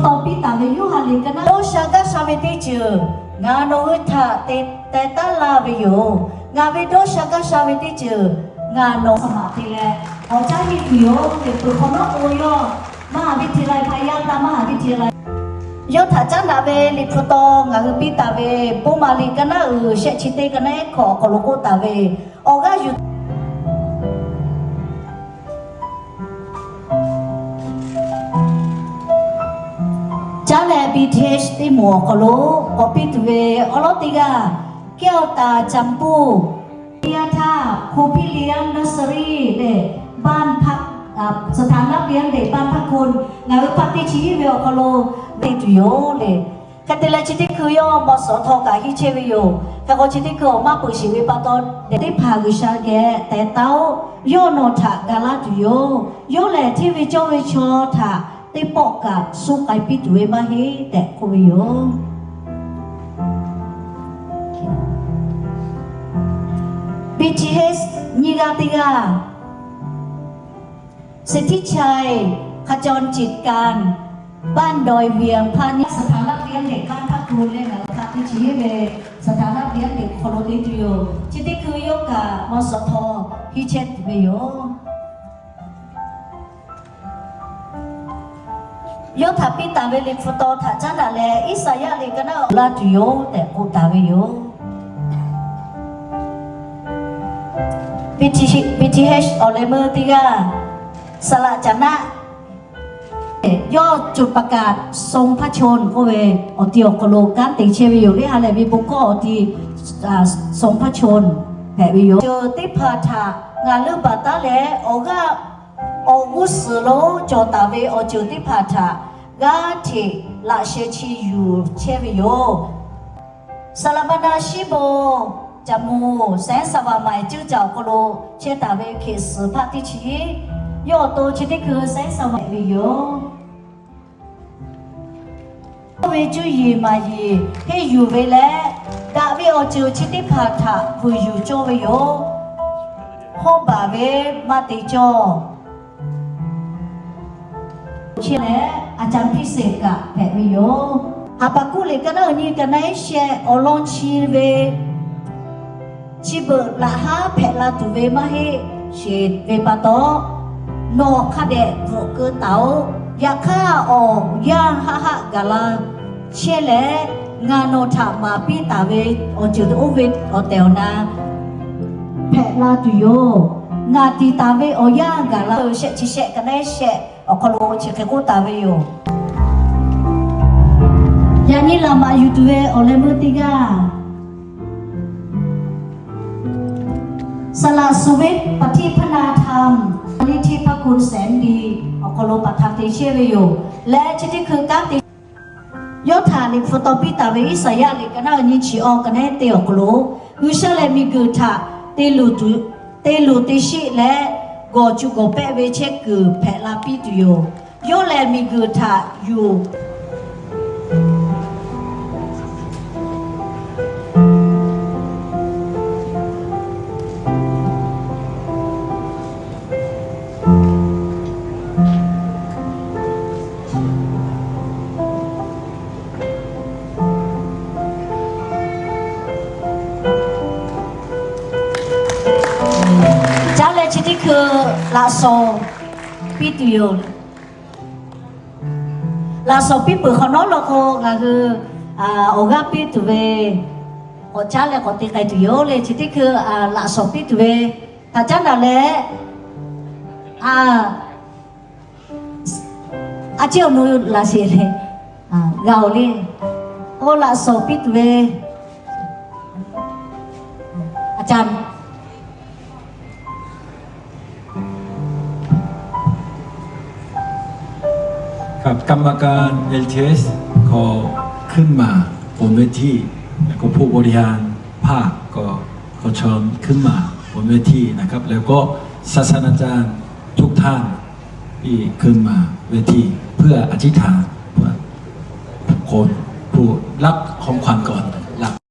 Taw piˇ taˍ ve Yoˇhanˬ liꞈ ka naˉ, dawˇ sha gaˇ sha ve teˇ ceuˬ ngaˬ nawˬ hui htaꞈ te teh taˉ laˇ ve yoˬ. Ngaˬ ve dawˇ sha gaˇ sha ve teˇ ceuˬ ngaˬ nawˬ htaꞈ maˍ te leh, awˬ caˉ nyi tuˬ yoˬ. Liꞈ hpu hk'awꞈ nawˉ k'o yawˇ maˇ haˍ viˇ hti lai hpa yaˇ htaˇ maˇ haˍ viˇ hti lai. Yawˇ htaꞈ caˉ daꞈ ve liꞈ hpu taw ngaˬ hui piˇ taˍ ve Bon maˍ liꞈ ka naˉ uiˍ shehˆ chi teˇ ka naˉ hkawꞈ awˬ hk'aw lo k'oˆ taˍ ve, awˬ g'aˇ yuˬ caˉ leh B T H teˇ moˍ awˬ hk'aw lo k'awꞈ piˇ tuˬ ve awˉ lawˉ teˇ g'aˇ, kehˉ awˬ taˍ Caˍ puˇ, teˇ yanˇ htaˇ ครูพี่เลี้ยง เนอร์เซอรี่ leh บ้านพัก สถานรับเลี้ยงเด็กบ้านพักคน ngaˬ hui hpaˆ teˇ chi hiˆ ve awˬ hk'aw lo te tuˬ yoˬ le. Hk'e te leh chi teˇ hkui yawˇ maw suhˍ htaw kaꞈ hiˇ chehˇ ve yoˬ. Hk'e k'o chi teˇ hkui awˬ maˇ peuˬ sheˍ ve pa taw, teˇ hpaˍ G'uiˬsha geh teh taˉ-oˆ. Yawˇ nawˬ htaꞈ ga laˇ tuˬ yoˬ. Yawˇ lehˬ hteˇ ve cawˇ ve chaw htaꞈ teˇ pawˆ kaꞈ suh k'ai piˇ tuˬ ve maˇ heˆ tehꞈ k'oˆ ve yoˬ. B T H nyiˇ g'aˇ teˇ g'aˇ, สิทธิชัย ขจรจิตการ บ้านดอยเวียง พาณิชย์ สถานรับเลี้ยงเด็กบ้านพักคน leh ngaˬ hui hpaˆ teˇ chi hiˆ ve สถานรับเลี้ยงเด็ก awˬ hk'aw lo te tuˬ yoˬ. Chi teˇ hkui yawˇ kaꞈ maw suhˍ htaw hiˇ chehˇ tuˬ ve yoˬ. Yawˇ htaꞈ piˇ taˍ ve liꞈ hpu taw htaꞈ caˉ daꞈ leh, Iˉsaˍyaˆ liꞈ ka naˉ laˇ tuˬ yoˬ tehꞈ k'oˆ taˍ ve yoˬ. B T H awˬ leh meuˇ teˇ g'aˇ, saˍlaꞈ caˍ naˆ, yawˇ จุดประกาศทรงพระชนม์ k'oˆ ve awˬ ti awˬ hk'aw lo kanˉ te chehˇ ve yoˬ. Lehˬ ha lehˬ ve bon hkawˇ awˬ ti ทรงพระชนม์ hpehꞈ ve yoˬ. Ceuˬ teˇ hpaˍ htaꞈ ngaˬ leuˆ baˬ taˉ leh, awˬ g'aˇ awˬ g'uˇ suhˍ lo cawˬ taˍ ve awˬ ceuˬ teˇ hpaˍ htaꞈ g'aˇ hteꞈ laꞈ sheh chi yuˬ chehˇ ve yoˬ. Saˍlaꞈ ma na shiˉ bon Caˍ muˍ แสงสว่างใหม่ ceuˇ caˬ awˬ hk'aw lo chehˇ taˍ ve hkeꞈ suhˍ hpaˆ teˇ chi, yawˇ awˬ to chi teˇ hkui แสงสว่าง ve yoˬ. Oˇ ve cuˇ yiˍ maˍ yiˍ henˇ yuˬ ve leh, daꞈ ve awˬ ceuˬ chi teˇ hpaˍ htaꞈ vuiˬ yuˬ cawˇ ve yoˬ. Hawˉ baˬ ve maˇ te cawˇ. Chi lehˬ อาจารย์พิเศษ kaꞈ hpehꞈ ve yoˬ. Haˍbaˍhkuˆ liꞈ ka naˉ uiˍ nyiˇ ka naˉ shehˆ awˬ lawn chi ve, chi beuꞈ laꞈ haˉ hpehꞈ la tuˬ ve maˇ heˆ sheˍ ve pa taw, nawˬ hk'a dehꞈ bvuhꞈ keu taˍ-oꞈ. Yaꞈ hk'aˇ, awˬ yanˇ haˆ haˆ gaˬ la chehˇ leh, ngaˬ nawˬ htaꞈ maˍ piˇ taˍ ve awˬ ceuˬ oˇ ve awˬ tehˬ awˬ na hpehꞈ la tuˬ yoˬ. Ngaˬ tiˍ taˍ ve awˬ yanˇ gaˬ la, shehˆ chi shehˆ ka naˉ shehˆ awˬ hk'aw lo chi hk'e k'oˆ taˍ ve yoˬ. Yaꞈ nyi laꞈ maꞈ yuˬ tuˬ ve awˬ leh meuˇ teˇ g'aˇ, Saˍlaꞈ สุวิทย์ ปฏิภณาธรรม มูลนิธิพระคุณแสนดี awˬ hk'aw lo ประธาน te chehˇ ve yoˬ. Leh chi teˇ hkui kanˉ te yawˇ htaꞈ liꞈ hpu taw piˇ taˍ ve Iˉsaˍyaˆ liꞈ ka naˉ uiˍ nyiˇ chi awˬ ka naˉ teˇ awˬ hk'aw lo, G'uiˬsha lehˬ miˬguiˬ htaꞈ te luˬ te shiˆ leh, gawˬ cuˬ gawˬ pehˆ ve chehˇ kuiˬ hpehꞈ la piˇ tuˬ yoˬ. Yawˇ lehˬ miˬguiˬ htaꞈ yuˬ Caˇ leh chi teˇ hkui laꞈ shawˍ piˇ tuˬ yoˬ. Laꞈ shawˍ piˇ peuˬ hk'awꞈ nawˉ law k'o, ngaˬ hui awˬ g'aˇ piˇ tuˬ ve k'awꞈ caˉ leh k'awꞈ te k'ai tuˬ yoˬ le. Chi teˇ hkui laꞈ shawˍ piˇ tuˬ ve htaꞈ caˉ daꞈ leh, a ciˉ awˬ nu laꞈ sheˍ le, g'a-oˬ le. K'o laꞈ shawˍ piˇ tuˬ ve a caˇ ครับ กรรมการ แอลทีเอส ขอขึ้นมาบนเวที แล้วก็ผู้บริหารภาคก็ขอเชิญขึ้นมาบนเวทีนะครับ แล้วก็ศาสดาจารย์ทุกท่านที่ขึ้นมาเวทีเพื่ออธิษฐานเพื่อคนผู้รับของขวัญก่อน รับ